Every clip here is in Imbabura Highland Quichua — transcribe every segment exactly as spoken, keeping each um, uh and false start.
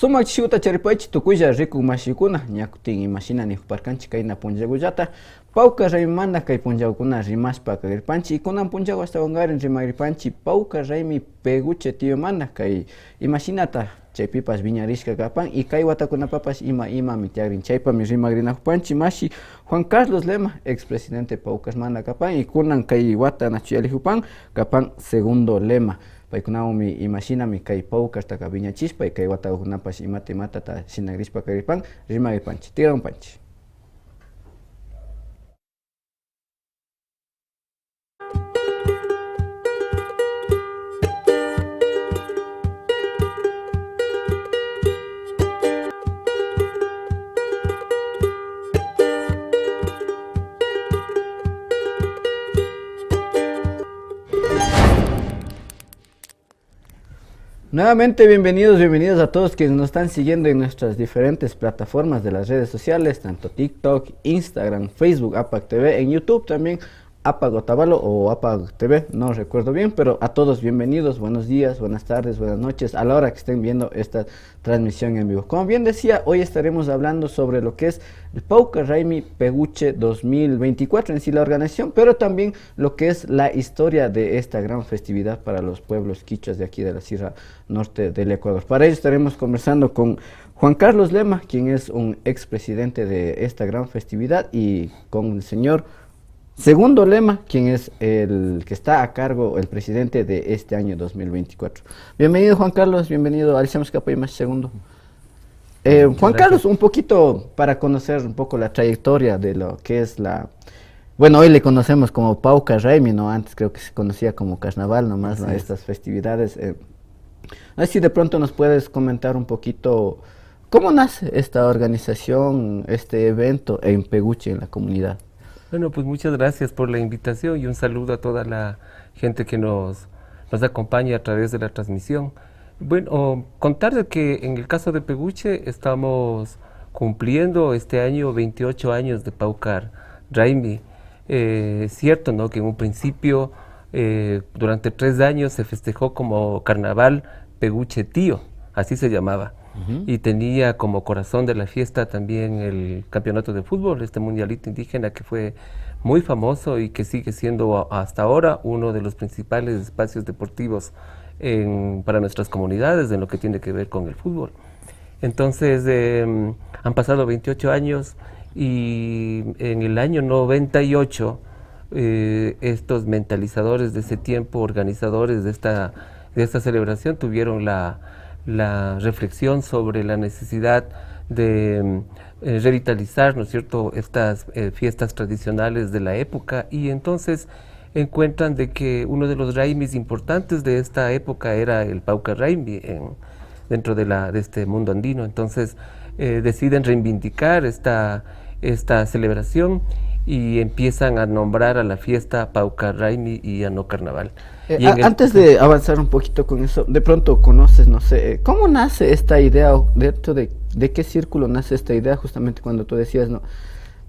Sumak chishikuta charipaychi tukuylla rikuk mashikuna, ña kutin imashina nikuparkanchi kayna punllakullata, Pawkar Raymimanta kay punllakuna rimashpa kagripanchi, y kunan punllaku ashtawankarin rimagripanchi Pawkar Raymi Peguche Tiyomanta, kay imashinata chaypipash wiñarishka kapan, y kay watakunapapash ima imami tiyagrin, chaypami rimagrinakupanchi mashi Juan Carlos Lema, expresidente Pawkarmanta kapan, y kunan kay wata nachu yalikupan, kapan Segundo Lema. Paykunawanmi imashinami kay Pawkartaka wiñachishpa, y kay watakunapash imata imatata shinagrishpa kagripan, rimagripanchi, tigramupanchi. Nuevamente, bienvenidos, bienvenidos a todos quienes nos están siguiendo en nuestras diferentes plataformas de las redes sociales, tanto TikTok, Instagram, Facebook, Apac T V, en YouTube también, Apac Otavalo o Apac T V, no recuerdo bien, pero a todos bienvenidos, buenos días, buenas tardes, buenas noches, a la hora que estén viendo esta transmisión en vivo. Como bien decía, hoy estaremos hablando sobre lo que es el Pawkar Raymi Peguche dos mil veinticuatro, en sí la organización, pero también lo que es la historia de esta gran festividad para los pueblos quichuas de aquí de la Sierra Norte del Ecuador. Para ello estaremos conversando con Juan Carlos Lema, quien es un expresidente de esta gran festividad, y con el señor Segundo Lema, quien es el que está a cargo, el presidente de este año dos mil veinticuatro. Bienvenido, Juan Carlos, bienvenido al Shamos Kapay Mashi Segundo. Eh, Muchas Juan Carlos, gracias. Un poquito para conocer un poco la trayectoria de lo que es la... Bueno, hoy le conocemos como Pawkar Raymi, ¿no? Antes creo que se conocía como carnaval nomás, ¿no? Así es. Estas festividades. Eh, no sé si de pronto nos puedes comentar un poquito cómo nace esta organización, este evento en Peguche, en la comunidad. Bueno, pues muchas gracias por la invitación y un saludo a toda la gente que nos, nos acompaña a través de la transmisión. Bueno, contar de que en el caso de Peguche estamos cumpliendo este año veintiocho años de Pawkar Raymi. Eh, es cierto, ¿no? Que en un principio, eh, durante tres años se festejó como Carnaval Peguche Tío, así se llamaba. Ujú. Y tenía como corazón de la fiesta también el campeonato de fútbol, este mundialito indígena que fue muy famoso y que sigue siendo a-, hasta ahora uno de los principales espacios deportivos en, para nuestras comunidades en lo que tiene que ver con el fútbol. Entonces, em, han pasado veintiocho años y en el año noventa y ocho, eh, estos mentalizadores de ese tiempo, organizadores de esta, de esta celebración, tuvieron la, la reflexión sobre la necesidad de, em, eh, revitalizar, ¿no es cierto?, estas, eh, fiestas tradicionales de la época. Y entonces encuentran de que uno de los raymis importantes de esta época era el Pawkar Raymi en, dentro de la, de este mundo andino. Entonces, eh, deciden reivindicar esta, esta celebración y empiezan a nombrar a la fiesta Pawkar Raymi y a no carnaval. Eh, Y en a-, el antes de avanzar un poquito con eso, de pronto conoces, no sé, eh, ¿cómo nace esta idea o dentro de, de qué círculo nace esta idea? Justamente cuando tú decías, ¿no?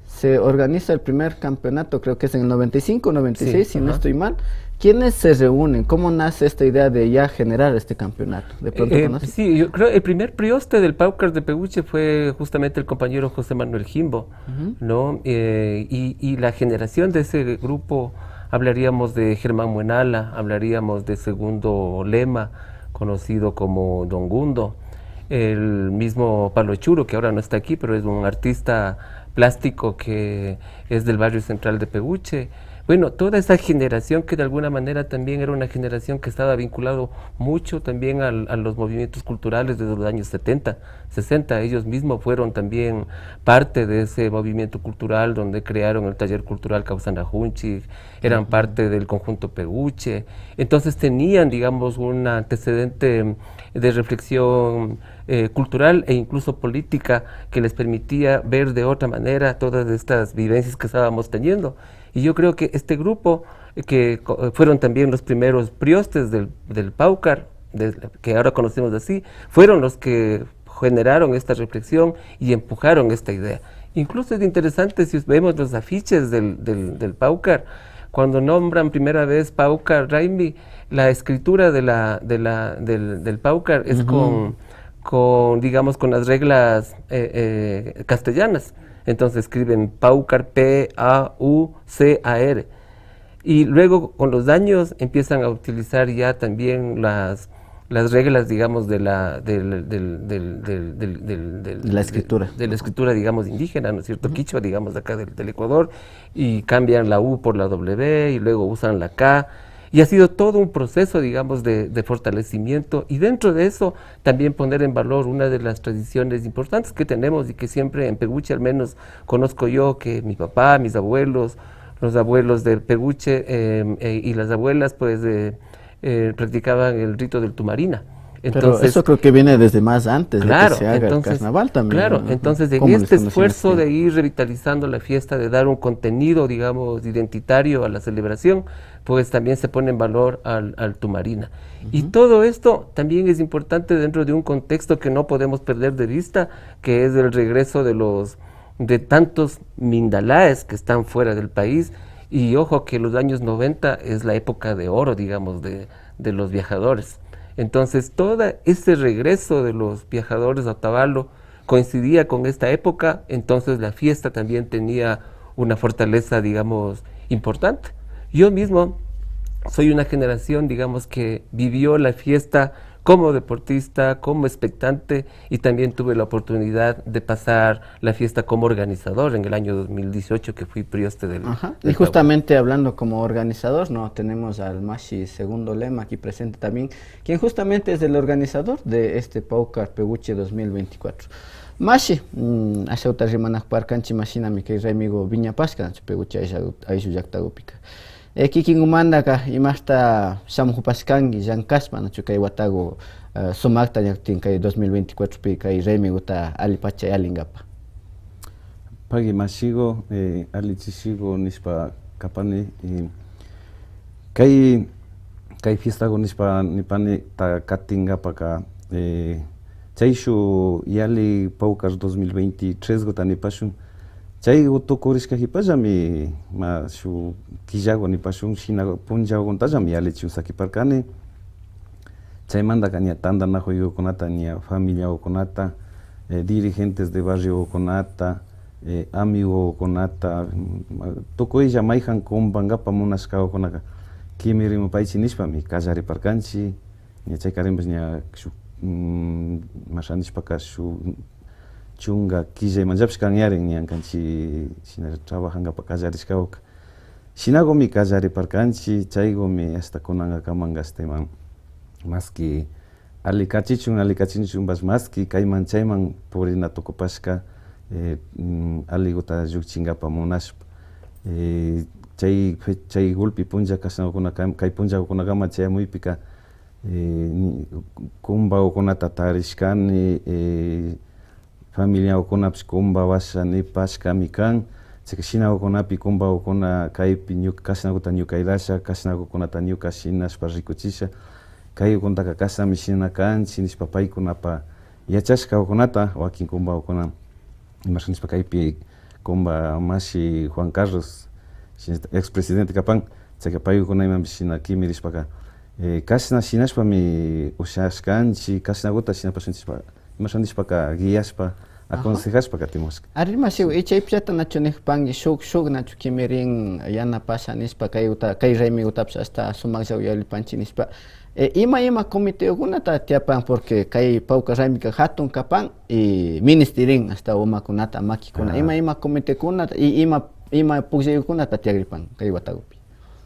Se organiza el primer campeonato, creo que es en el noventa y cinco, noventa y seis, Sí, si no ajá. estoy mal. ¿Quiénes se reúnen? ¿Cómo nace esta idea de ya generar este campeonato? ¿De pronto Eh, conoces? Sí, yo creo el primer prioste del Pawkar de Peguche fue justamente el compañero José Manuel Jimbo, Ujú. ¿no? Eh, y, y la generación de ese grupo, hablaríamos de Germán Muenala, hablaríamos de Segundo Lema, conocido como Don Gundo, el mismo Palo Churo, que ahora no está aquí, pero es un artista plástico que es del barrio central de Peguche. Bueno, toda esa generación que de alguna manera también era una generación que estaba vinculado mucho también al, a los movimientos culturales de los años setenta, sesenta. Ellos mismos fueron también parte de ese movimiento cultural donde crearon el taller cultural Kawsanajunchik, eran Ujú. parte del conjunto Peguche. Entonces tenían, digamos, un antecedente de reflexión, eh, cultural e incluso política que les permitía ver de otra manera todas estas vivencias que estábamos teniendo. Y yo creo que este grupo, eh, que co-, fueron también los primeros priostes del, del Pawkar, de-, que ahora conocemos así, fueron los que generaron esta reflexión y empujaron esta idea. Incluso es interesante si vemos los afiches del, del, del Pawkar, cuando nombran primera vez Pawkar Raymi, la escritura de la, de la, del, del Pawkar es Ujú. con, con, digamos, con las reglas eh, eh, castellanas. Entonces escriben Paucar, P A U C A R. Y luego, con los años, empiezan a utilizar ya también las, las reglas, digamos, de la, del- del- del- del- del- del- del- La del- escritura. de la escritura, digamos, indígena, ¿no es cierto? Quichua, digamos, de acá del, del Ecuador, y cambian la U por la W, y luego usan la K. Y ha sido todo un proceso, digamos, de, de fortalecimiento. Y dentro de eso, también poner en valor una de las tradiciones importantes que tenemos y que siempre en Peguche, al menos conozco yo, que mi papá, mis abuelos, los abuelos de Peguche eh, eh, y las abuelas, pues, eh, eh, practicaban el rito del Tumarina. Pero eso creo que viene desde más antes de que Claro, se haga el entonces, carnaval también, claro, ¿no? entonces en ¿Cómo les este conocen esfuerzo este? De ir revitalizando la fiesta, de dar un contenido, digamos, identitario a la celebración, pues también se pone en valor al, al Tumarina. Y todo esto también es importante dentro de un contexto que no podemos perder de vista, que es el regreso de los, de tantos mindalaes que están fuera del país. Y ojo que los años noventa es la época de oro, digamos, de, de los viajadores. Entonces, todo ese regreso de los viajadores a Otavalo coincidía con esta época, entonces la fiesta también tenía una fortaleza, digamos, importante. Yo mismo soy una generación, digamos, que vivió la fiesta como deportista, como expectante, y también tuve la oportunidad de pasar la fiesta como organizador en el año dos mil dieciocho, que fui prioste del, Ajá. del Y justamente hablando como organizador, ¿no? Tenemos al Mashi Segundo Lema aquí presente también, quien justamente es el organizador de este Paucar Peguche dos mil veinticuatro. Mashi, mm, ashawta rimanakparkanchi, mashinami kay raymigu wiñapashka, nachu, Peguche ayllu, ayllu llaktagupika. Eh, kikinkumantaka imashta shamujupashkanki llankashpa, nachu, kay watagu, eh, sumakta ñakutin kay dos mil veinticuatropi kay raymiguta allipacha yallinkapa. Pagui mashigu, eh, alli chishigu nishpa kapani, eh, kay, kay fiestagu nishpa nipani ta katinkapaka, eh, chayshu yalli Paucar dos mil veintitrés guta nipashun, chaygu tukurishka jipallami, ma shuk killagu nipashun, shina punllaguntallami yallichun sakiparkani. Chaymantaka ña tantanakuygukunata, ña familiagukunata, eh, dirigentes de barriogukunata, eh, amigogukunata, mm, tukuylla mayjan kumpankapa munashkagukunaka kimirimupaychi nishpami kallariparkanchi. Ña chaykarinpash ña shuk, mm, masha nishpaka shuk chunka killaymanllapish kanyarin ña kanchi shina trabajankapa kallarishkaguka. Shinagumi kallariparkanchi, chaygumi hasta kunankakamanka hasta ima, maski allikachichun, allikachinchunpash, maski kayman chayman purina tukupashka, eh, mm, alliguta llukchinkapa munashpa, eh, chay fe-, chay gulpi punlla kashnakunaka-, kay punllakunakama chayamuypika, eh, ni-, kumbagukunata tarishkani, eh, familiagukunapish kumba washa nipashkami kan. Chayka shinagukunapi kumbagukuna kaypi ñuka kashnaguta ñuka illasha, kashnagukunata ñuka shinashpa rikuchisha. Kaygukuntaka kashnami shina kanchi nishpa paykunapa yachashkagukunata wakin kumbagukuna imasha nishpa kaypi kumba mashi Juan Carlos, shinallata expresidente kapan, chayka paygukuna imapish shina kimirishpaka, eh, kashna shinashpami ushashkanchi, kashnaguta shinapashunchishpa, imasha nishpaka guiashpa, aconsejashpa katimushka. Ari, mashigu, y chaypillata nachu nikpanki, shuk, shuk nachu kimirin yanapasha nishpa, kayguta, kay raymigutapish hasta sumaklla uyalipanchi nishpa. Eh, ima, ima comitegukunata tiyapan, porque kay Paucar raymika jatun kapan y ministirin hasta umakunata, makikuna. Ima, ima comitekunata y ima, ima pukllaykunata tiyagripan kay watagupi.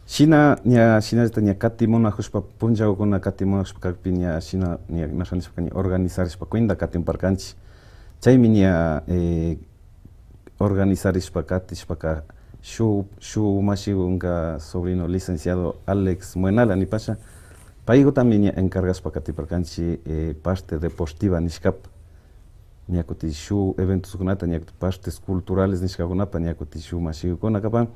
Shina ña, shinallata ña katimunajushpa, punllagukuna katimunajushpa kakpi ña shina ña imasha nishpaka ña organizarishpa cuenta katimparkanchi. Chaymi ña, eh, organizarishpa katishpaka shuk, shuk mashigunka sobrino licenciado Alex Muenala nipasha, paygutami ña encargashpa katiparkanchi, eh, parte deportiva nishkapa. Ña kutin shuk eventoskunata, ña kutin partes culturales nishkakunapa, ña kutin shuk mashigukuna kapan,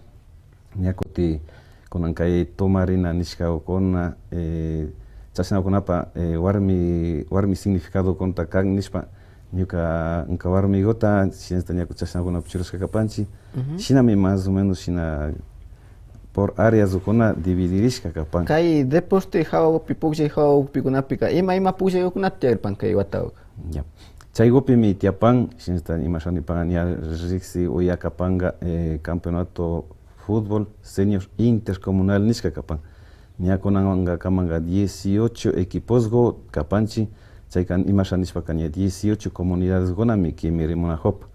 ña kutin kunan kay tumarina nishkakuna, eh, chashnakunapa, eh, warmi, warmi significadokunata kan nishpa, ñuka, ñuka warmiguta, shinallata ña kutin chashnakunapi churashka kapanchi, shinami más o menos shina por áreasgukuna dividirishka kapan. Kay deporte jawagupi, pukllay jawagupikunapika, ima, ima pukllaygukunata tiyagripan kay wataguka? Ya. Chaygupimi tiyapan, shinallata imasha nipan, ña riksi uyakapanka, eh, campeonato fútbol senior intercomunal nishka kapan. Ña kunanka kamanka dieciocho equiposku kapanchik, chayka imasha nishpaka ña dieciocho comunidadeskunami kimirimunajupa.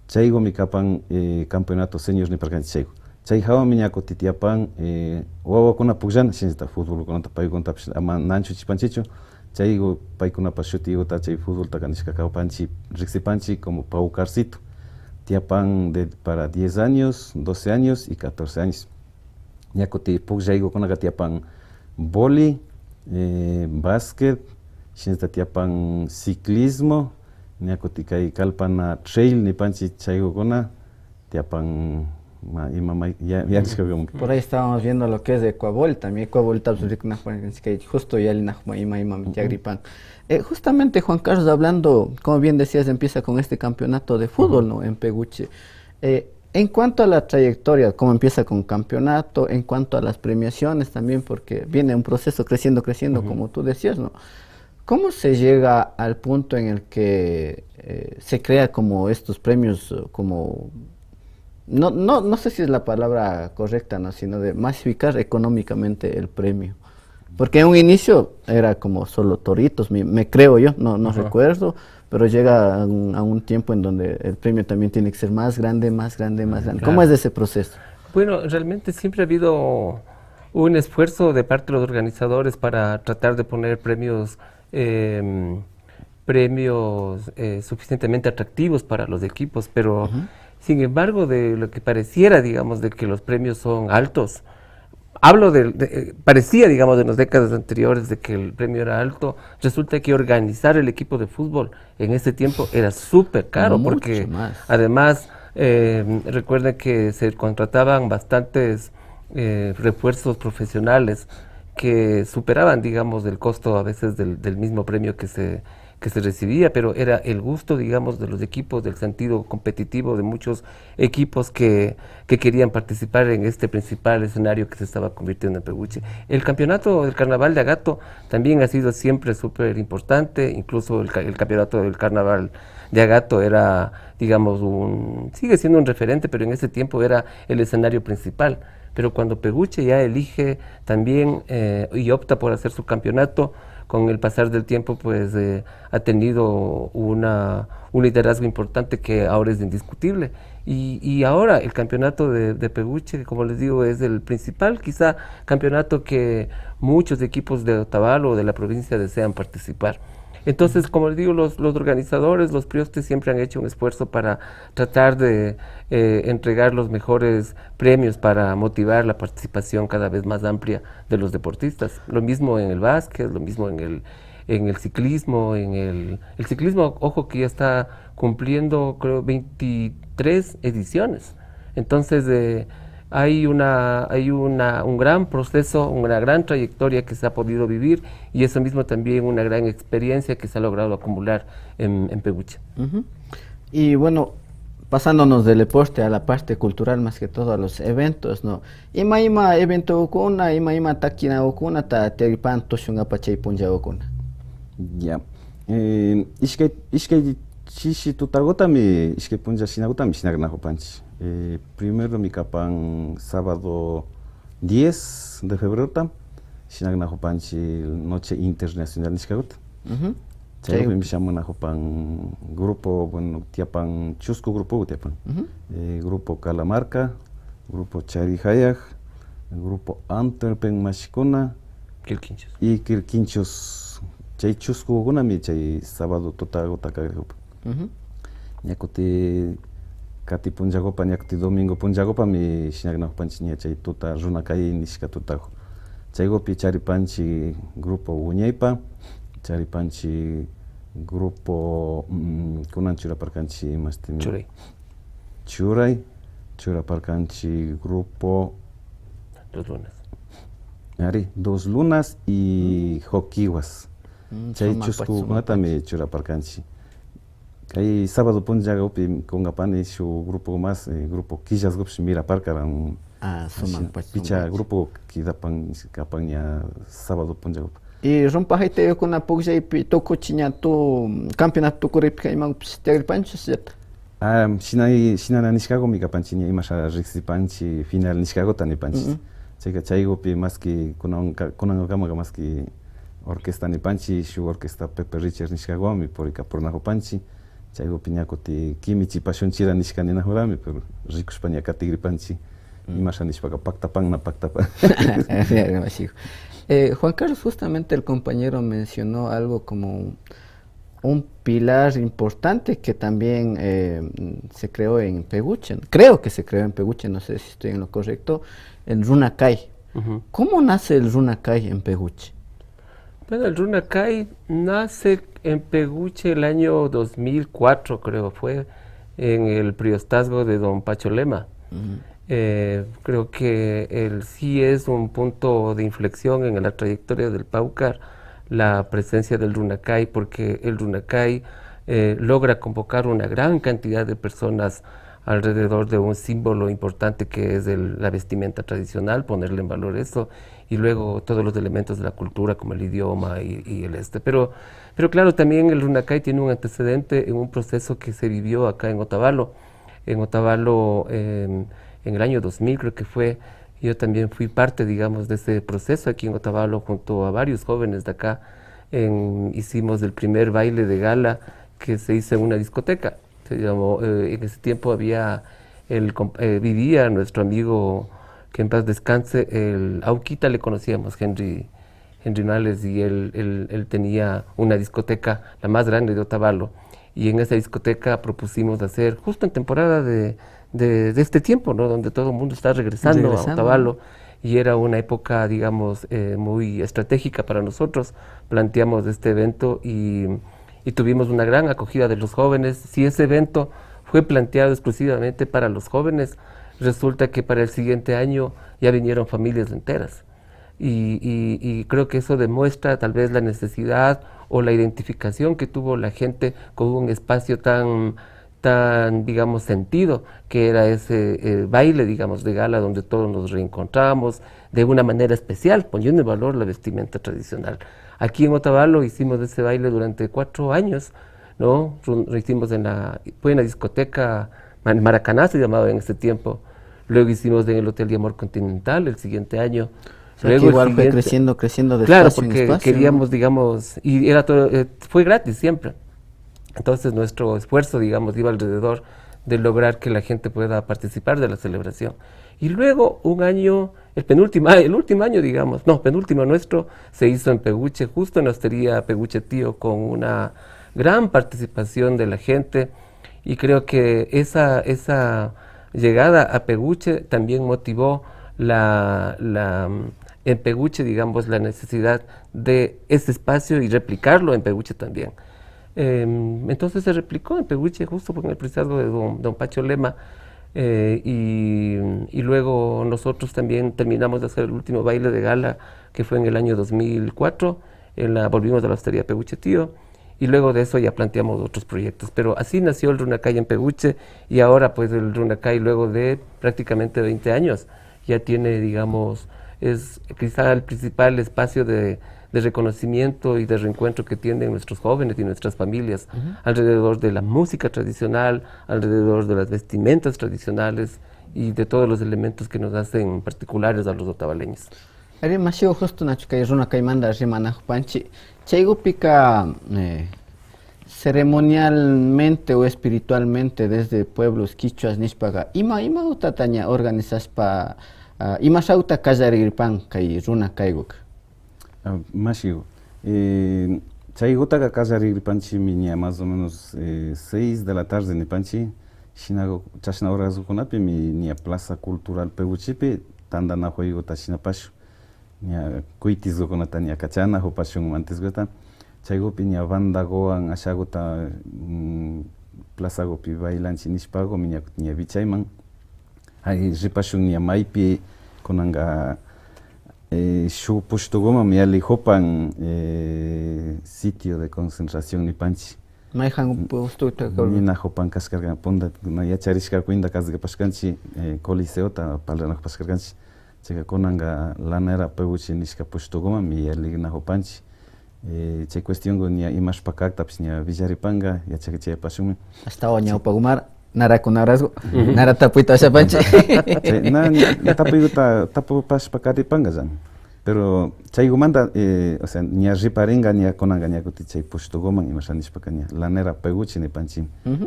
Chaygumi kapan, eh, campeonato senior niparkanchik chayku. Chay jawami ña kuti tiyapan, eh, wawakuna pukllana, shinallata futbolkunata paykunatapish ama nanchuchipanchikchu. Chayku paykunapash shutiguta chay futboltaka nishka kapanchik, riksipanchik como Pau Carcito. Tiyapan de, para diez años, doce años y catorce años. Ña kuti pukllaykukunaka tiyapan vóley, eh, básquet, shinallata tiyapan ciclismo, ña kuti kay kalpana trail nipanchik chaykukuna tiyapan, ma, ima may, ya, ya nishkakunka. Por ahí estábamos viendo lo que es Ecuabol, también Ecuaboltapish rikunajupanchik, justo yalinajuman ima, imami tiyagripan. Eh, justamente Juan Carlos, hablando, como bien decías, empieza con este campeonato de fútbol, ¿no? En Peguche. Eh, en cuanto a la trayectoria, cómo empieza con campeonato, en cuanto a las premiaciones también, porque viene un proceso creciendo, creciendo, como tú decías, ¿no? ¿Cómo se llega al punto en el que, eh, se crea como estos premios, eh, como, no, no, no sé si es la palabra correcta, ¿no? Sino de masificar económicamente el premio. Porque en un inicio era como solo toritos, me, me creo yo, no, no recuerdo, pero llega a un, a un tiempo en donde el premio también tiene que ser más grande, más grande, más grande. ¿Cómo es ese proceso? Bueno, realmente siempre ha habido un esfuerzo de parte de los organizadores para tratar de poner premios, em, premios, eh, suficientemente atractivos para los equipos, pero sin embargo, de lo que pareciera, digamos, de que los premios son altos, hablo de, de, eh, parecía, digamos, en las décadas anteriores de que el premio era alto, resulta que organizar el equipo de fútbol en ese tiempo era súper caro, porque además, eh, recuerden que se contrataban bastantes, eh, refuerzos profesionales que superaban, digamos, el costo a veces del, del mismo premio que se, que se recibía, pero era el gusto, digamos, de los equipos, del sentido competitivo de muchos equipos que, que querían participar en este principal escenario que se estaba convirtiendo en Peguche. El campeonato del Carnaval de Agato también ha sido siempre súper importante, incluso el, ca- el campeonato del Carnaval de Agato era, digamos, un, sigue siendo un referente, pero en ese tiempo era el escenario principal. Pero cuando Peguche ya elige también, eh, y opta por hacer su campeonato, con el pasar del tiempo, pues, eh, ha tenido una, un liderazgo importante que ahora es indiscutible. Y, y ahora el campeonato de, de Peguche, como les digo, es el principal, quizá, campeonato que muchos equipos de Otavalo o de la provincia desean participar. Entonces, como les digo, los, los organizadores, los priostes siempre han hecho un esfuerzo para tratar de, eh, entregar los mejores premios para motivar la participación cada vez más amplia de los deportistas. Lo mismo en el básquet, lo mismo en el, en el ciclismo, en el, el ciclismo, ojo que ya está cumpliendo, creo, veintitrés ediciones. Entonces, eh, hay una, hay una, un gran proceso, una gran trayectoria que se ha podido vivir y eso mismo también una gran experiencia que se ha logrado acumular en, en Peguche. Y bueno, pasándonos del deporte a la parte cultural, más que todo a los eventos, ¿no? Ima ima eventokuna, ima ima takinakukunata tiyaripan tushunkapa chay punllakukuna. Ya. Eh, ishkay, ishkay chishi tutakutami, ishkay punlla shinakutami shinaknakupanchik. Eh, primeromi kapan sábado diez de febrerota shinaknakupanchik Noche Internacional nishkakuta. Chaypimi shamunakupan grupo, bueno, tiyapan chusku grupo tiyapan. Eh, grupo Calamarca, grupo Charijayak, grupo Antwerpen mashikuna, Quilquinchos. Y Quilquinchos. Chay chuskukunami chay sábado tutakuta kagrikupan. Ña kuti kati punllakupa, ña kuti domingo punllakupami shinaknakupanchik ña chay tuta Runakay nishka tutaku. Chaykupi charipanchik grupo Wiñaypa, charipanchik grupo, mm, kunan churaparkanchik imashtimi. Churay. Churay, churaparkanchik grupo Dos lunas. Ari, Dos Lunas y Jokiwas. Chay chuskukunatami churaparkanchik. Kay sábado punllakupi kunkapani shuk grupo más, eh, grupo Killaskupish miraparkaran. Ah, sumakpacha. Picha grupo kidapan, kapan ña sábado punllakupi. Y rumpa haytayukuna pukllaypi tukuchi ña tu campeonato tukurikpika imagupish tiyagripanchu sillata. Ah, shina, shinana nishkagumi kapanchi ña imasha riksipanchi final nishkaguta nipanchi. Chayka chaygupi maski kunanka, kunankamaka maski orquesta nipanchi, shuk orquesta Pepe Richard nishkaguwanmi purika purinajupanchi. Chaygupi ña kuti kimichipashunchira nishka ninajurami, pero rikushpa ña katigripanchi. Imasha nishpaka paktapan na paktapan. Eh, Juan Carlos, justamente el compañero mencionó algo como un, un pilar importante que también eh, se creó en Peguche. Creo que se creó en Peguche, no sé si estoy en lo correcto, en Runacay. ¿Cómo nace el Runacay en Peguche? Bueno, el Runacay nace en Peguche el año dos mil cuatro, creo fue, en el priostazgo de don Pacho Lema. Eh, creo que él sí es un punto de inflexión en la trayectoria del Pawkar, la presencia del Runacay, porque el Runacay eh, logra convocar una gran cantidad de personas alrededor de un símbolo importante que es el, la vestimenta tradicional, ponerle en valor eso, y luego todos los elementos de la cultura como el idioma y, y el este. Pero, pero claro, también el Runacay tiene un antecedente en un proceso que se vivió acá en Otavalo. En Otavalo, em, en el año dos mil creo que fue, yo también fui parte, digamos, de ese proceso aquí en Otavalo junto a varios jóvenes de acá. En, hicimos el primer baile de gala que se hizo en una discoteca. Se llamó, eh, en ese tiempo había, el, comp- eh, vivía nuestro amigo, que en paz descanse, el Auquita le conocíamos, Henry, Henry Males, y él, él, él tenía una discoteca, la más grande de Otavalo, y en esa discoteca propusimos hacer, justo en temporada de, de, de este tiempo, ¿no? Donde todo el mundo está regresando a Regresando, ¿no? Otavalo, y era una época, digamos, eh, muy estratégica para nosotros. Planteamos este evento y, y tuvimos una gran acogida de los jóvenes. Si ese evento fue planteado exclusivamente para los jóvenes, resulta que para el siguiente año ya vinieron familias enteras. Y, y- y creo que eso demuestra tal vez la necesidad o la identificación que tuvo la gente con un espacio tan, tan, digamos, sentido, que era ese eh, baile, digamos, de gala donde todos nos reencontramos de una manera especial, poniendo en valor la vestimenta tradicional. Aquí en Otavalo hicimos ese baile durante cuatro años, ¿no? Lo hicimos en la, fue en la discoteca Ma- Maracaná, se llamaba en ese tiempo. Luego hicimos en el Hotel de Amor Continental el siguiente año. O sea, que Luego el igual fue siguiente- creciendo, creciendo de Claro, espacio en porque espacio, ¿no? queríamos, digamos, y era todo, eh, fue gratis siempre. Entonces nuestro esfuerzo, digamos, iba alrededor de lograr que la gente pueda participar de la celebración. Y luego un año, el penúltimo, ah, el último año, digamos, no, penúltimo nuestro, se hizo en Peguche, justo en la hostería Peguche Tío, con una gran participación de la gente. Y creo que esa, esa llegada a Peguche también motivó la, la, en Peguche, digamos, la necesidad de ese espacio y replicarlo en Peguche también. Em, entonces se replicó en Peguche justo con el priostazgo de don, don Pacho Lema. Eh, y, y luego nosotros también terminamos de hacer el último baile de gala, que fue en el año dos mil cuatro, en la, volvimos a la hostería Peguche Tío, y luego de eso ya planteamos otros proyectos. Pero así nació el Runacay en Peguche, y ahora pues el Runacay, luego de prácticamente veinte años, ya tiene, digamos, es quizá el principal espacio de, de reconocimiento y de reencuentro que tienen nuestros jóvenes y nuestras familias alrededor de la música tradicional, alrededor de las vestimentas tradicionales y de todos los elementos que nos hacen particulares a los otavaleños. Ari, mashiwa, justo nachu kay Runakaymanta rimanajupanchi. Chaygupika eh, ceremonialmente o espiritualmente desde pueblos kichwas nishpaka ima, imagutata ña organizashpa, ah, imashagutta kallarigripan kay Runakayguka? Ah, mashiwa, eh, chaygutaka kallarigripanchimi ña más o menos eh, seis de la tarde nipanchi. Shinagu chashna horasgukunapimi ña Plaza Cultural Peguchepi tantanajuyguta shinapashun. Ña kuytisgukunata ña kachanajupashun mantesguta. Chaygupi ña bandaguwan ashaguta mm, plazagupi bailanchi nishpagumi ña kutin ña vichayman. Ay, ripashun ña maypi kunanka eh, shuk pushtuguman yalijupan eh, sitio de concentración nipanchi. Mayjan pushtuta kawin. Ninajupan kashkarkan, punta na yacharishka cuenta kasgapashkanchi eh, coliseota parlanajupashkarkanchi. Chayka kunanka Lanera Peguche nishka pushtugumanmi yalinajupanchi. Eh, chay cuestionku ña imashpa kaktapish ña willaripanka, yachak chayapashunmi. Ashtawan ñawpakumar, narakunarasku, nara tapuyta ashapanchik. Chay, na, ña tapuykuta tapupashpa katipankallami. Pero chaykumanta, eh, o sea, ña riparinka, ña kunanka ña kutin chay pushtukuman imasha nishpaka ña, lanera peguche nipanchik.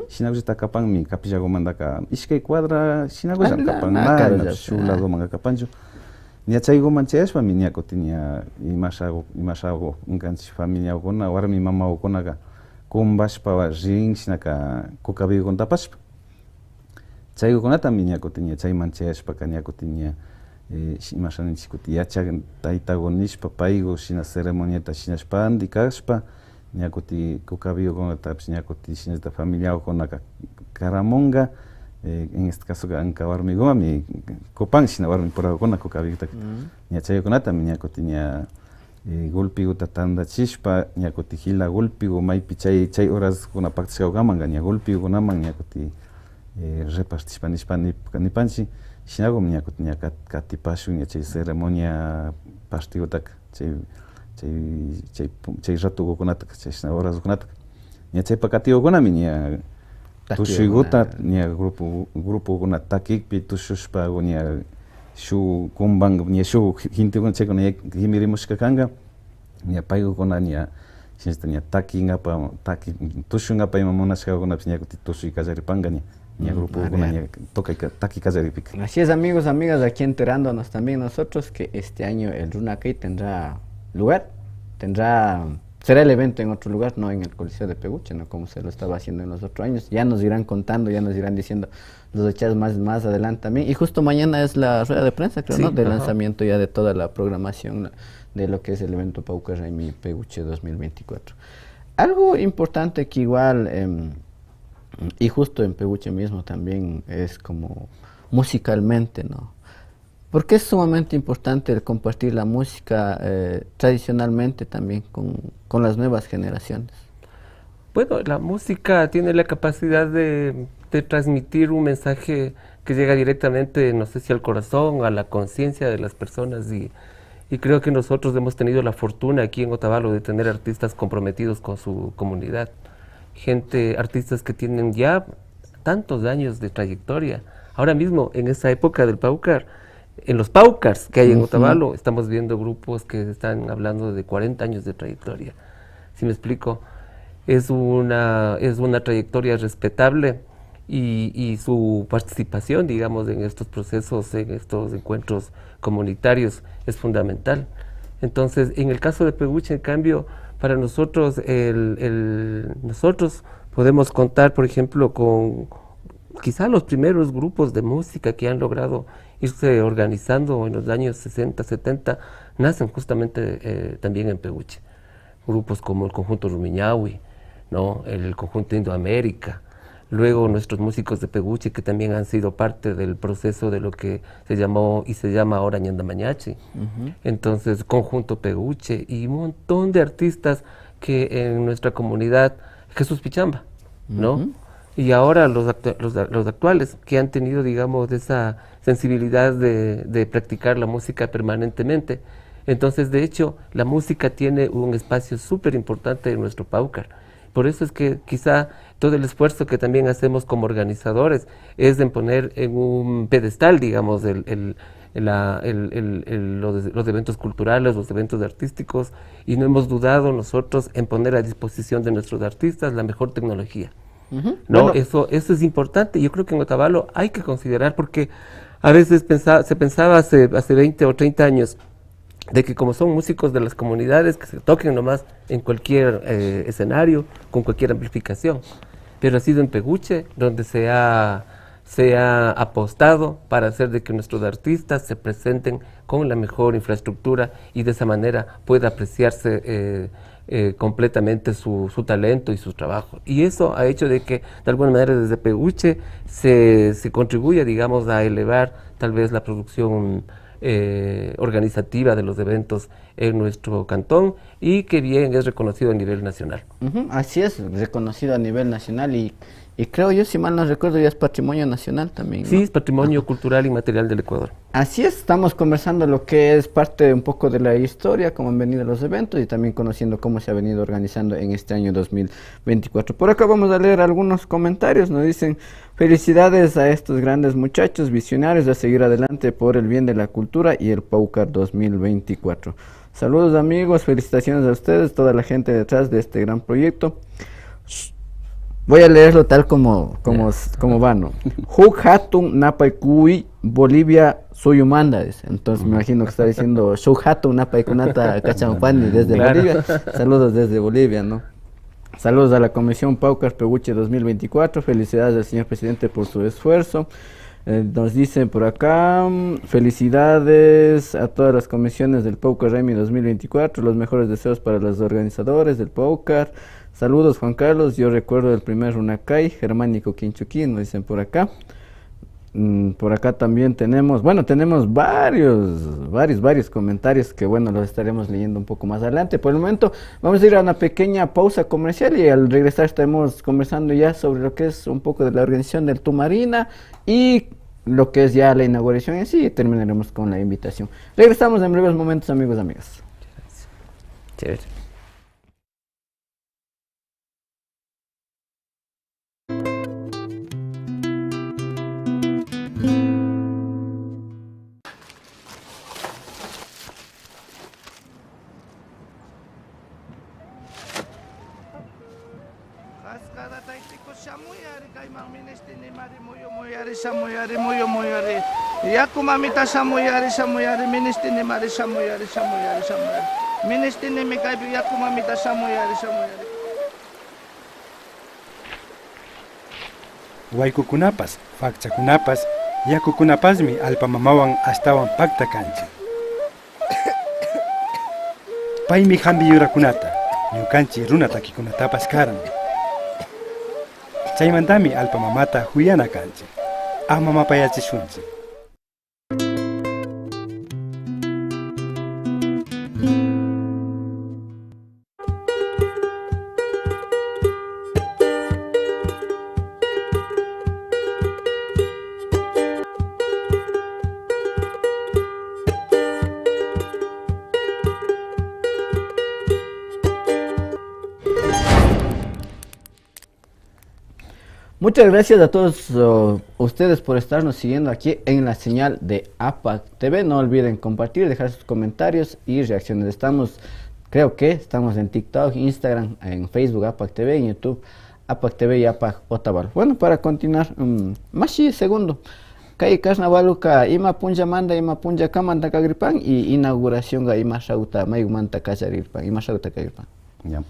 Shinakullata kapanmi, capillakumantaka ishkay cuadra shinakullami kapan, na, na shuk ladomanka kapanchu. Ña chaykuman chayashpami ña kutin ña imasha, imasha ñukanchik familiakuna, warmi mamakukunaka kumbashpa rin, shinaka kukabiyukunata apashpa. Chaykukunatami ña kutin ña chayman chayashpaka ña kutin ña, eh, imasha ninchik kutin yachak taytaku nishpa payku shina ceremoniata shinashpandi kashpa, ña kutin kukabiyukunatapish ña kutin shinallata familiakukunaka karamunka, eh, en este casoka anka warmikumami kupan shina warmipurakukuna kukabiyutaka. Ña chaykunatami ña kutin ña, eh, golpekuta tandachishpa, ña kutin jila golpeku maypi chay, chay horaskuna paktashkakukamanka ña golpekukunaman ña kutin, eh, repartishpa nishpa nip-, nipanchik, shinakumi ña kutin ña kat-, katipashun ña chay ceremonia partekutaka, chay, chay, chay pu-, chay ratokukunataka, chashna horaskunataka. Ña chaypak katikukunami ña tushuykuta, ña grupo, grupokuna takikpi tushushpa ña shuk kumban, ña shuk gentekuna chaykuna ña kimirimushka kanka, ña paykukuna ña shinallata ña takinkapak, taki, tushunkapak ima munashkakunapish ña kutin tushuy kallaripanka ña, ña grupokuna ña tocay ka-, taki kallarikpika. Así es, amigos, amigas, aquí enterándonos también nosotros que este año el Runakay tendrá lugar, tendrá, será el evento en otro lugar, no en el Coliseo de Peguche, ¿no? Como se lo estaba haciendo en los otros años. Ya nos irán contando, ya nos irán diciendo los detalles más, más adelante también. Y justo mañana es la rueda de prensa, creo, ¿no? De lanzamiento ya de toda la programación, ¿no? De lo que es el evento Pawkar Raymi Peguche dos mil veinticuatro. Algo importante que igual, em, y justo en Peguche mismo también es como musicalmente, ¿no? ¿Por qué es sumamente importante el compartir la música, eh, tradicionalmente también con, con las nuevas generaciones? Bueno, la música tiene la capacidad de, de transmitir un mensaje que llega directamente, no sé si al corazón, a la conciencia de las personas, y, y creo que nosotros hemos tenido la fortuna aquí en Otavalo de tener artistas comprometidos con su comunidad, gente, artistas que tienen ya tantos años de trayectoria. Ahora mismo, en esta época del Pawkar, en los Pawkars que hay en Otavalo, estamos viendo grupos que están hablando de cuarenta años de trayectoria. ¿Sí me explico? Es una, es una trayectoria respetable y, y su participación, digamos, en estos procesos, en estos encuentros comunitarios es fundamental. Entonces, en el caso de Peguche, en cambio, para nosotros, el, el, nosotros podemos contar, por ejemplo, con quizá los primeros grupos de música que han logrado irse organizando en los años sesenta, setenta, nacen justamente, eh, también en Peguche. Grupos como el conjunto Rumiñahui, ¿no? El conjunto Indoamérica. Luego nuestros músicos de Peguche, que también han sido parte del proceso de lo que se llamó y se llama ahora Ñanta Mañachi. Entonces, conjunto Peguche y un montón de artistas que en nuestra comunidad, Jesús Pichamba, ¿no? Y ahora los actu-, los, los actuales que han tenido, digamos, esa sensibilidad de, de practicar la música permanentemente. Entonces, de hecho, la música tiene un espacio súper importante en nuestro Pawkar. Por eso es que quizá todo el esfuerzo que también hacemos como organizadores es en poner en un pedestal, digamos, el, el, la, el, el, el, los, los eventos culturales, los eventos artísticos, y no hemos dudado nosotros en poner a disposición de nuestros artistas la mejor tecnología. ¿No? Bueno. Eso, eso es importante. Yo creo que en Otavalo hay que considerar, porque a veces pensa-, se pensaba hace, hace veinte o treinta años de que como son músicos de las comunidades, que se toquen nomás en cualquier, eh, escenario, con cualquier amplificación. Pero ha sido en Peguche donde se ha, se ha apostado para hacer de que nuestros artistas se presenten con la mejor infraestructura y de esa manera pueda apreciarse, eh, eh, completamente su, su talento y su trabajo. Y eso ha hecho de que, de alguna manera, desde Peguche se, se contribuya, digamos, a elevar tal vez la producción, eh, organizativa de los eventos en nuestro cantón y que bien es reconocido a nivel nacional. Ujú, así es, reconocido a nivel nacional y Y creo yo, si mal no recuerdo, ya es patrimonio nacional también, ¿no? Sí, es patrimonio cultural inmaterial del Ecuador. Así es, estamos conversando lo que es parte un poco de la historia, cómo han venido los eventos y también conociendo cómo se ha venido organizando en este año dos mil veinticuatro. Por acá vamos a leer algunos comentarios. Nos dicen: "Felicidades a estos grandes muchachos visionarios, a seguir adelante por el bien de la cultura y el Pawkar dos mil veinticuatro". Saludos, amigos, felicitaciones a ustedes, toda la gente detrás de este gran proyecto. Sh-, voy a leerlo tal como, como, como va, ¿no? "Huk hatun napaykuy Bolivia suyumanta", dice. Entonces me imagino que está diciendo: "Shuk hatun napaykunata kachamupani desde Bolivia". Saludos desde Bolivia, ¿no? Saludos a la Comisión Pawkar Peguche dos mil veinticuatro. Felicidades al señor presidente por su esfuerzo. Eh, nos dicen por acá, mm, "Felicidades a todas las comisiones del Pawkar Raymi dos mil veinticuatro. Los mejores deseos para los organizadores del Pawkar. Saludos, Juan Carlos. Yo recuerdo el primer Runakay, Germánico Quinchuquí", nos dicen por acá. Mm, por acá también tenemos, bueno, tenemos varios, varios, varios comentarios que, bueno, los estaremos leyendo un poco más adelante. Por el momento, vamos a ir a una pequeña pausa comercial y al regresar estaremos conversando ya sobre lo que es un poco de la organización del Tumarina y lo que es ya la inauguración en sí y terminaremos con la invitación. Regresamos en breves momentos, amigos, amigas. Chévere. Kaskara taytiku, shamuyari kayman, ministinimari, muyu muyari, shamuyari, muyu muyari. Yaku mamita, shamuyari, shamuyari, ministinimari, shamuyari, shamuyari, shamuyari. Ministinimi kaypi, yaku mamita, shamuyari, shamuyari. Waykukunapas, fakchakunapas, yakukunapasmi allpa mamawan ashtawan pakta kanchik. Paymi hampi yurakunata, ñukanchik runa takikunatapash karan. Chaymantami allpa mamata kuyana kanchik. Ama mapayachishunchik. Muchas gracias a todos, oh, ustedes por estarnos siguiendo aquí en la señal de APAC T V. No olviden compartir, dejar sus comentarios y reacciones. Estamos, creo que estamos en TikTok, Instagram, en Facebook APAC T V, en YouTube APAC T V y APAC Otavalo. Bueno, para continuar, mm, mashi segundo. Kay carnavaluka ima punllamanta, ima punllakamanta kagripan y inauguracionka ima shauta, maygumanta kallarirpan, ima shauta kagripan. Ya.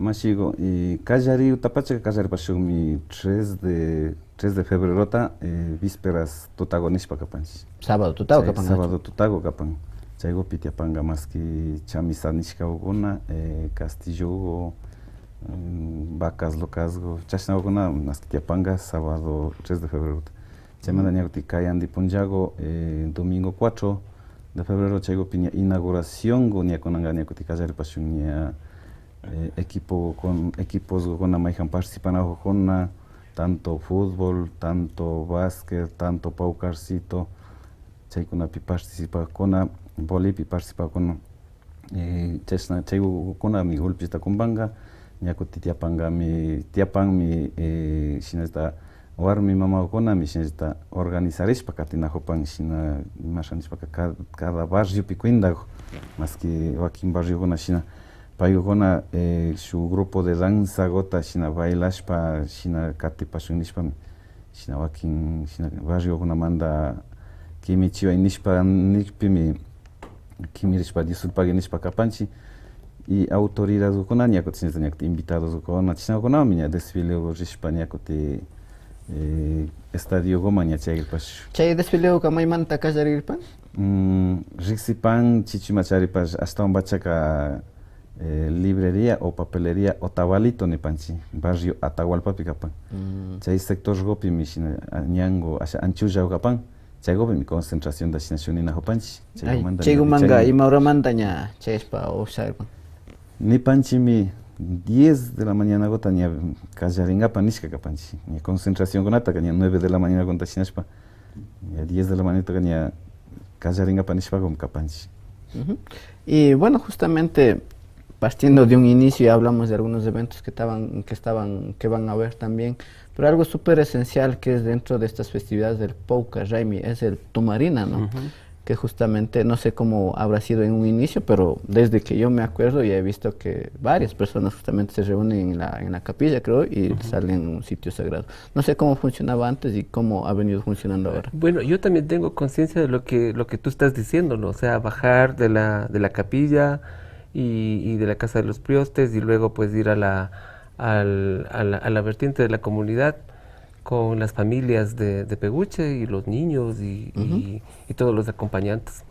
Mashiku, y kallariwta pachaka kallaripashunmi tres de, tres de febrerota, eh, vísperas tutaku nishpa kapanchik. Sábado tutaku kapan. Sábado tutaku kapan. Chaykupi tiyapanka maski chamisa nishkakuna, eh, castilloku, mm, vacas locasku, chashnakuna maski tiyapanka sábado tres de febrerota. Chaymanta ña kutin kayandi punllaku, eh, domingo cuatro de febrero, chaykupi ña inauguracionku ña kunanka ña kutin kallaripashun ña, eh, equipo con, equiposkuna mayjan participanakukuna, tanto fútbol, tanto básquet, tanto pawkarcito, chaykunapi participakuna, voleypi participakuna. Eh, chashna, chaykunami gulpillata kumpanka, ña kutin tiyapankami, tiyapanmi, eh, shinallata warmi mamakunami shinallata organizarishpa katinakupan, shina imasha nishpaka ca-, cada barriopi cuentaku, maski wakin barriokuna shina, paykuna, eh, shuk grupo de danzakuta shina bailashpa shina katipashun nishpami. Shina wakin, shina barriokunamanta kimichiway nishpa nikpimi kimirishpa disculpaki nishpa kapanchik. Y autoridadkuna ña kutin, ña kutin invitadoskuna, chashnakunami ña desfileo rishpa ña kutin, eh, estadiokuman ña chayagripash. Chay desfileoka maymanta kallarirpan? Mm, riksipan, chichima charipash, ashtawan pachaka eh, librería o papelería Otavalo nipanchik, barrio Atahualpapi kapan. Mm. Chay sectorkupimi shina, ah, ñanku, asha anchulla kapan, chaykupimi concentracionta shina shuk ninakupanchik. Ay, chaykumanta chaykumanka ña, ima horamanta ña chayashpa usharpan? Nipanchikmi, diez de la mañana kuta ña kallaringapa nishka kapanchi. Ña concentración kunataka ña nueve de la mañana kuta shinashpa, ña diez de la mañana kuta ña kallaringapa nishpa kapanchi. Y bueno, justamente partiendo de un inicio, ya hablamos de algunos eventos que estaban, que estaban, que van a haber también, pero algo súper esencial que es dentro de estas festividades del Pawkar Raymi es el Tumarina, ¿no? Que justamente, no sé cómo habrá sido en un inicio, pero desde que yo me acuerdo ya he visto que varias personas justamente se reúnen en la, en la capilla, creo, y salen a un sitio sagrado. No sé cómo funcionaba antes y cómo ha venido funcionando ahora. Bueno, yo también tengo conciencia de lo que, lo que tú estás diciendo, ¿no? O sea, bajar de la, de la capilla y, y de la casa de los priostes y luego pues ir a la, al- a la, a la vertiente de la comunidad con las familias de, de Peguche y los niños y, y- y todos los acompañantes.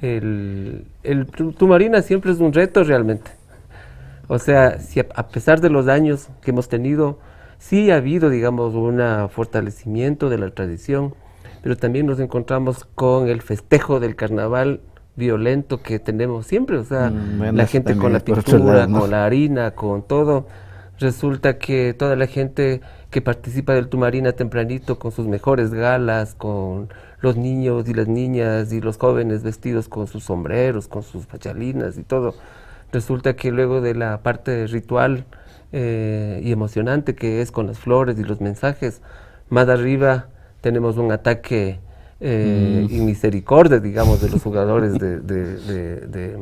El, el tu- Tumarina siempre es un reto realmente. O sea, si a, a pesar de los años que hemos tenido, sí ha habido, digamos, un fortalecimiento de la tradición, pero también nos encontramos con el festejo del carnaval violento que tenemos siempre, o sea, Mm, bueno, la eso gente con también la es por otro pintura, lado, ¿no? Con la harina, con todo. Resulta que toda la gente que participa del Tumarina tempranito, con sus mejores galas, con los niños y las niñas y los jóvenes vestidos con sus sombreros, con sus fachalinas y todo, resulta que luego de la parte ritual eh, y emocionante que es con las flores y los mensajes, más arriba tenemos un ataque eh, y misericordia, digamos, de los jugadores de- de- de- de-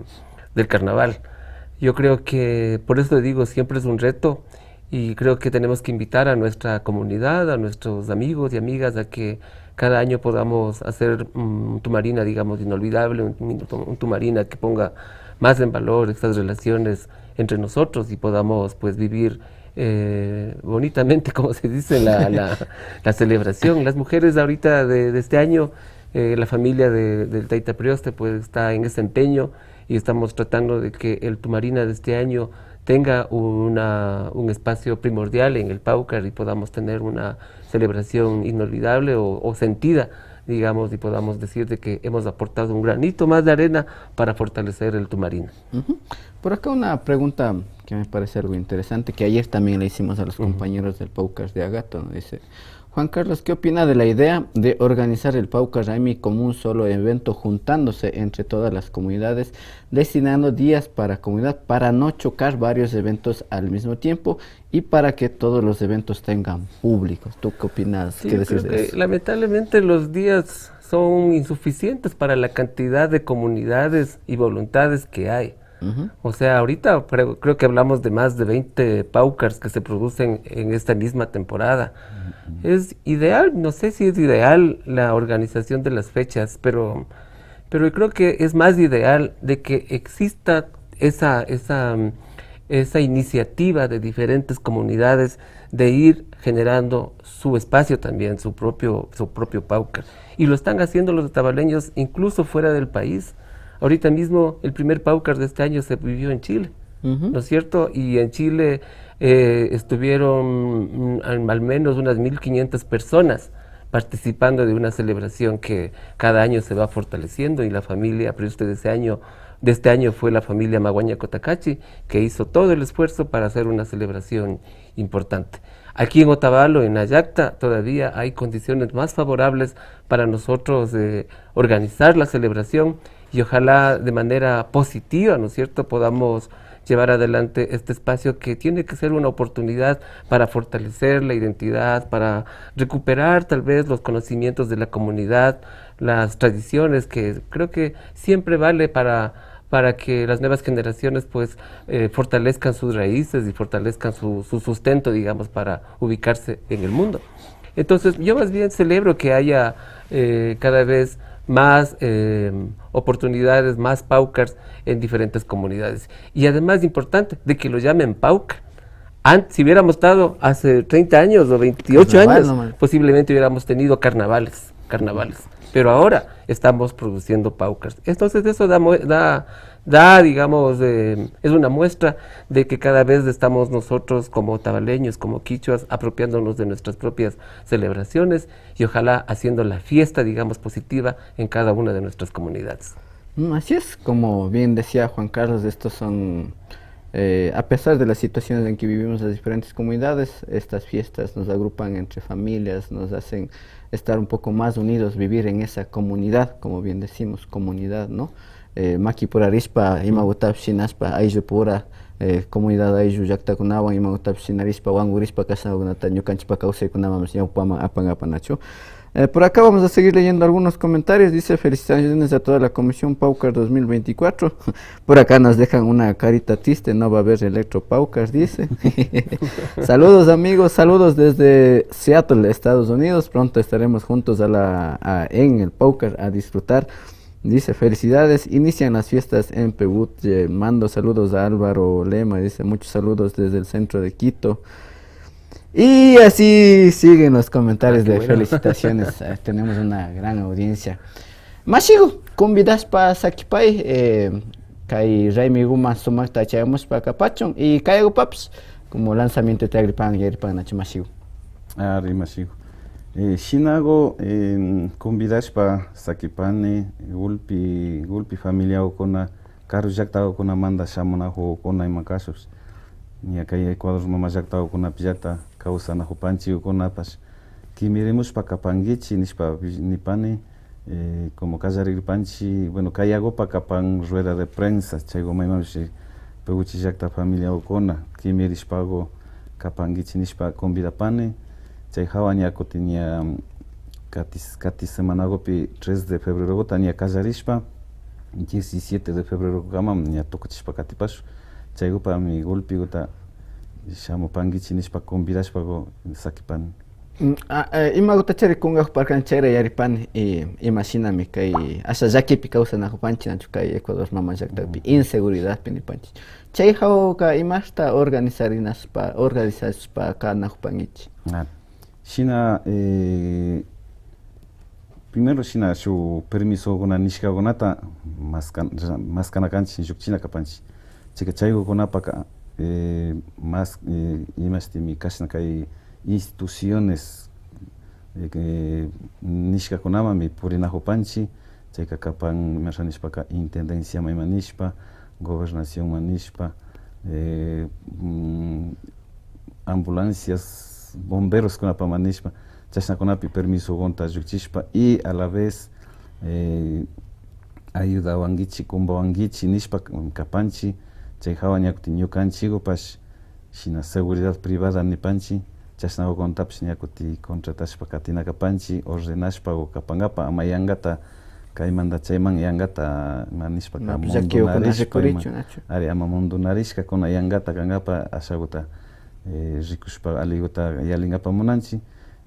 del carnaval. Yo creo que, por eso digo, siempre es un reto y creo que tenemos que invitar a nuestra comunidad, a nuestros amigos y amigas a que cada año podamos hacer mm, un Tumarina, digamos, inolvidable, un, un- un Tumarina que ponga más en valor estas relaciones entre nosotros y podamos pues vivir eh, bonitamente, como se dice, la, la- la celebración. Las mujeres ahorita de, de este año, eh, la familia de- del Taita Prioste pues está en ese empeño y estamos tratando de que el Tumarina de este año tenga una, un espacio primordial en el Pawkar y podamos tener una celebración inolvidable o, o sentida, digamos, y podamos decir de que hemos aportado un granito más de arena para fortalecer el Tumarina. Ujú. Por acá una pregunta que me parece algo interesante, que ayer también le hicimos a los compañeros del Pawkar de Agato, ¿no? Dice, Juan Carlos, ¿qué opina de la idea de organizar el Pawkar Raymi como un solo evento, juntándose entre todas las comunidades, destinando días para comunidad, para no chocar varios eventos al mismo tiempo y para que todos los eventos tengan público? ¿Tú qué opinas? Sí, ¿Qué yo decís creo de que eso? Lamentablemente los días son insuficientes para la cantidad de comunidades y voluntades que hay. O sea, ahorita creo, creo que hablamos de más de veinte Pawkars que se producen en esta misma temporada. Es ideal, no sé si es ideal la organización de las fechas, pero, pero yo creo que es más ideal de que exista esa, esa, mm, esa iniciativa de diferentes comunidades de ir generando su espacio también, su propio, su propio Pawkar. Y lo están haciendo los otavaleños incluso fuera del país. Ahorita mismo el primer Pawkar de este año se vivió en Chile, ¿no es cierto? Y en Chile eh, estuvieron mm, al, al menos unas mil quinientas personas participando de una celebración que cada año se va fortaleciendo y la familia Prioste de ese año, de este año fue la familia Maguaña Cotacachi que hizo todo el esfuerzo para hacer una celebración importante. Aquí en Otavalo, en Ayacta, todavía hay condiciones más favorables para nosotros eh, organizar la celebración y ojalá de manera positiva, ¿no es cierto?, podamos llevar adelante este espacio que tiene que ser una oportunidad para fortalecer la identidad, para recuperar tal vez los conocimientos de la comunidad, las tradiciones que creo que siempre vale para, para que las nuevas generaciones pues eh, fortalezcan sus raíces y fortalezcan su, su sustento, digamos, para ubicarse en el mundo. Entonces, yo más bien celebro que haya eh, cada vez más eh, oportunidades, más Pawkars en diferentes comunidades. Y además, importante, de que lo llamen Pawkar. An- si hubiéramos estado hace treinta años o veintiocho Carnaval años, nomás. Posiblemente hubiéramos tenido carnavales, carnavales. Pero ahora estamos produciendo Pawkars. Entonces, eso da, mue- da, da digamos, eh, es una muestra de que cada vez estamos nosotros como otavaleños, como quichuas, apropiándonos de nuestras propias celebraciones y ojalá haciendo la fiesta, digamos, positiva en cada una de nuestras comunidades. Mm, así es, como bien decía Juan Carlos, estos son Eh, a pesar de las situaciones en que vivimos las diferentes comunidades, estas fiestas nos agrupan entre familias, nos hacen estar un poco más unidos, vivir en esa comunidad, como bien decimos, comunidad, ¿no? Eh, makipura rishpa, imagutapish shinashpa, ayllupura, eh, comunidad ayllu llaktakunawan imagutapish shinarishpa, wangurishpa kashnakunata ñukanchikpa kawsaykunamanpash ñawpaman apankapa nachu. Eh, por acá vamos a seguir leyendo algunos comentarios. Dice, felicitaciones a toda la Comisión Paucar dos mil veinticuatro. Por acá nos dejan una carita triste, no va a haber Electro Paucar, dice. Saludos amigos, saludos desde Seattle, Estados Unidos. Pronto estaremos juntos a la, a- en el Paucar a disfrutar. Dice, felicidades, inician las fiestas en Peguche. Mando saludos a Álvaro Lema, dice, muchos saludos desde el centro de Quito. Y así siguen los comentarios de felicitaciones. Eh, tenemos una gran audiencia. Mashigu, convidashpa sakipay, eh, kay raymiguman sumakta chayamushpa kapachun y kayagupapish como lanzamiento tiyagripan yagripan nachu mashigu. Ari mashigu. Eh, shinagu, eh, convidashpa sakipani, gulpi, gulpi familiagukuna, karu llaktagukunamanta shamunajukuna ima kashpapish, ña kay Ecuador mama llaktagukunapillata kawsanajupanchigukunapash kimirimushpa kapankichi nishpa vi- nipani, eh, como kallarigripanchi, bueno, kayagupa kapan rueda de prensa, chaygu maymanpish Peguche llakta familiagukuna kimirishpagu kapankichi nishpa convidapani. Chay jawa ña kutin ña kati, kati semanagupi tres de febreroguta ña kallarishpa, diecisiete de febrerokamam ña tukuchishpa katipashun. Chaygupami gulpiguta shamupankichi nishpa convidashpagu sakipani. Mm, a- eh, imagutachari kungajuparkan chayra yaripani, y imashinami kay asha llakipi kawsanajupanchi nachu kay Ecuador mama llaktapi inseguridadpi nipanchi. Chay jawaka imashta organizarinashpa, organizashpa kanajupankichi. Ah, shina, eh, primero shina shuk permisokuna nishkakunata maskan-, maskana kanchik, llukchina kapanchik. Chayka chaykukunapaka, eh, mas, eh, imashtimi kashna kay instituciones, eh, que nishkakunamanmi purinajupanchik. Chayka kapan imasha nishpaka intendenciaman ima nishpa, gobernacionman nishpa, eh, mm, ambulancias, bomberoskunapaman nishpa, chashnakunapi permisokunata llukchishpa y a la vez, eh, ayudawankichik, kumbawankichik nishpa kapanchik. Chay jawa ña kutin ñukanchikkupash shina seguridad privada nipanchik, chashnakukunatapash ña kutin contratashpa katina kapanchik, ordenashpa o kapankapa, ama yankata kaymanta chayman yankata ima nishpaka mundunarishpa ima, ari, ama mundunarishkakuna yankata kankapa ashakuta, eh, rikushpa alikuta yalinkapa munanchik.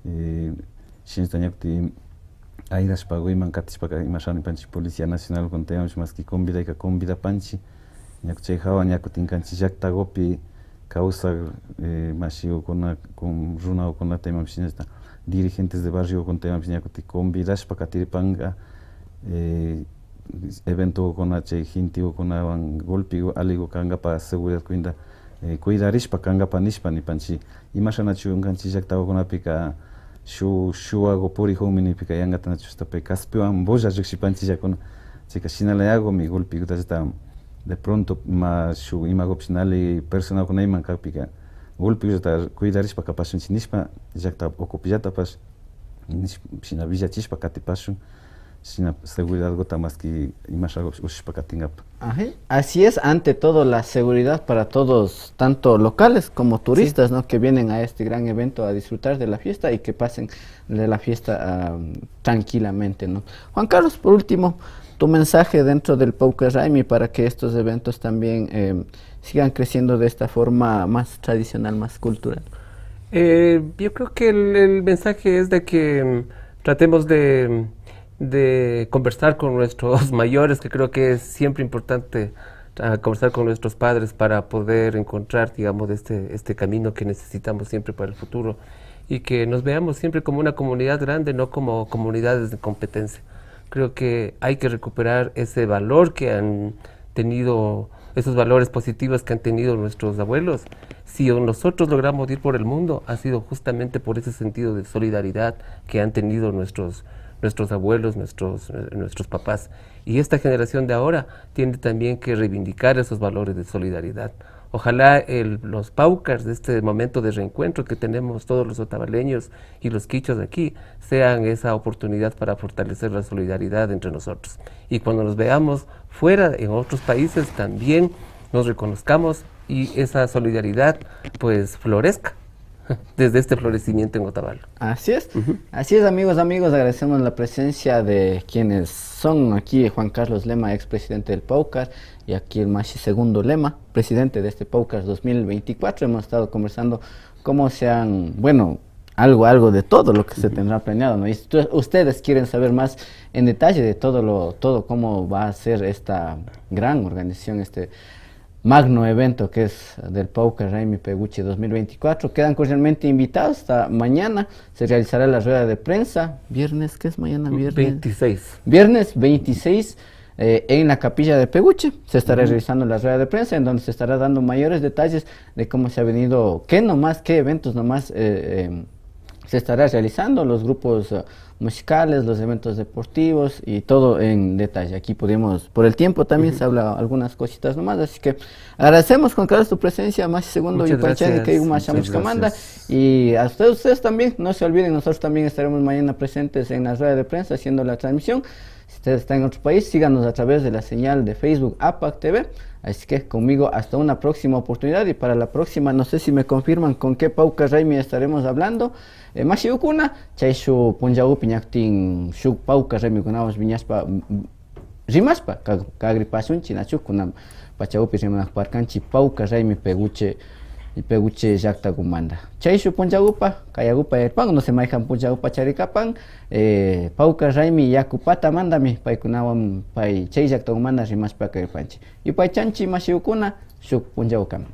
Eh, shinallata ña kutin ayrashpa uyman katishpaka imasha nipanchik Policía Nacionalkunata imapish maski convidayka convidapanchik. Ña chay jawa ña kutin kanchik llaktakupi kawsak, eh, mashikukuna, kun-, runakukunata imapish shinallata dirigentes de barriokunata imapish ña kutin convidashpa katiripanka, eh, eventokuna chay gentekunawan gulpi alliku kankapa seguridad cuenta, eh, cuidarishpa kankapa nishpa nipanchik. Imashanachu kanchik llaktakukunapika shuk shuwaku purikukmi nikpika yankata nachu ashtapi kaspiwan bulla llukshipanchikllakuna. Chayka shinallayakumi gulpikutallata de pronto ima shuk imakupish na alli personakuna iman kakpika gulpikullata cuidarishpa kapashunchik nishpa llakta ukupillatapash nish-, shina willachishpa katipashun. Shina seguridadkuta maski imashakupish ushashpa katinkapa. Ajá. Así es, ante todo la seguridad para todos, tanto locales como turistas, ¿no? Que vienen a este gran evento a disfrutar de la fiesta y que pasen de la fiesta, ah, tranquilamente, ¿no? Juan Carlos, por último, tu mensaje dentro del Paucar Raymi para que estos eventos también, eh, sigan creciendo de esta forma más tradicional, más cultural. Eh, yo creo que el, el mensaje es de que, mm, tratemos de, de conversar con nuestros mayores, que creo que es siempre importante, ah, conversar con nuestros padres para poder encontrar, digamos, este, este camino que necesitamos siempre para el futuro y que nos veamos siempre como una comunidad grande, no como comunidades de competencia. Creo que hay que recuperar ese valor que han tenido, esos valores positivos que han tenido nuestros abuelos. Si nosotros logramos ir por el mundo, ha sido justamente por ese sentido de solidaridad que han tenido nuestros, nuestros abuelos, nuestros, nuestros papás. Y esta generación de ahora tiene también que reivindicar esos valores de solidaridad, Ojalá el, los paucas de este momento de reencuentro que tenemos todos los otavaleños y los quichuas aquí sean esa oportunidad para fortalecer la solidaridad entre nosotros. Y cuando nos veamos fuera, en otros países, también nos reconozcamos y esa solidaridad, pues, florezca desde este florecimiento en Otavalo. Así es. Ujú. Así es, amigos, amigos, agradecemos la presencia de quienes son aquí, Juan Carlos Lema, expresidente del Paucas, y aquí el Mashi Segundo Lema, presidente de este Paucas dos mil veinticuatro. Hemos estado conversando cómo se han, bueno, algo, algo de todo lo que se tendrá planeado, ¿no? Y si ustedes quieren saber más en detalle de todo lo, todo cómo va a ser esta gran organización, este magno evento que es del Paucas Raymi Peguche dos mil veinticuatro. Quedan cordialmente invitados. Hasta mañana se realizará la rueda de prensa. Viernes, ¿qué es mañana? Viernes. Veintiséis. Viernes veintiséis, eh, en la capilla de Peguche se estará realizando la rueda de prensa, en donde se estará dando mayores detalles de cómo se ha venido, qué nomás, qué eventos nomás, eh, eh, se estará realizando, los grupos, eh, musicales, los eventos deportivos y todo en detalle. Aquí pudimos, por el tiempo también se habla algunas cositas nomás, así que agradecemos, Juan Carlos, tu presencia, Mashi Segundo. Muchas gracias. Y a ustedes, ustedes también, no se olviden, nosotros también estaremos mañana presentes en la rueda de prensa haciendo la transmisión. Si ustedes están en otro país, síganos a través de la señal de Facebook APAC T V. Así que conmigo hasta una próxima oportunidad y para la próxima, no sé si me confirman con qué Paucas Raymi estaremos hablando. Eh, mashi ukuna, chayshuk punllagupi ñakutin shuk Paucas Raymikunawan wiñashpa, mm, rimashpa, kag-, kagripashunchik, nachu? Kunan pachagupi rimanakuparkanchik Paucas Raymi Peguche, Peguche llaktakumanta. Chayshuk punllagupa, kayagupa yarpan, no sé, mayjan punllagupa charikapan, eh, Paucas Raymi yaku patamantami paykunawan, pay, chay llaktakumanta rimashpa kagripanchik. Yupaychanchik, mashi ukuna, shuk punllagukama.